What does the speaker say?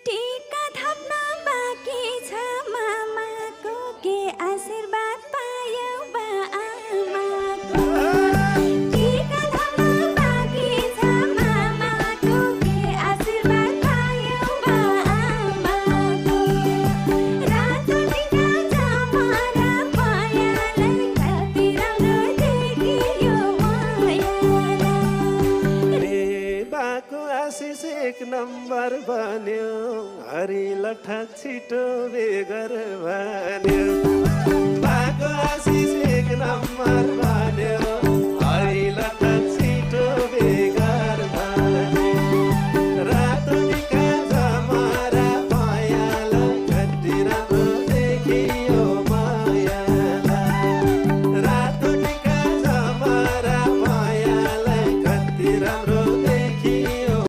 टीका थप्न बाँकी छ मामाको के आशीर्वाद पायौ बा आमाको टीका थप्न बाँकी छ मामाको के आशीर्वाद पायौ बा आमाको रातो टीका जमारा पायालाई कति राम्रो देखियो मायालाई रे बाको आशिष एक नम्बर बन्यो हरि लठक छिटो बेगर भन्यो बाको आशिष एक नम्बर बन्यो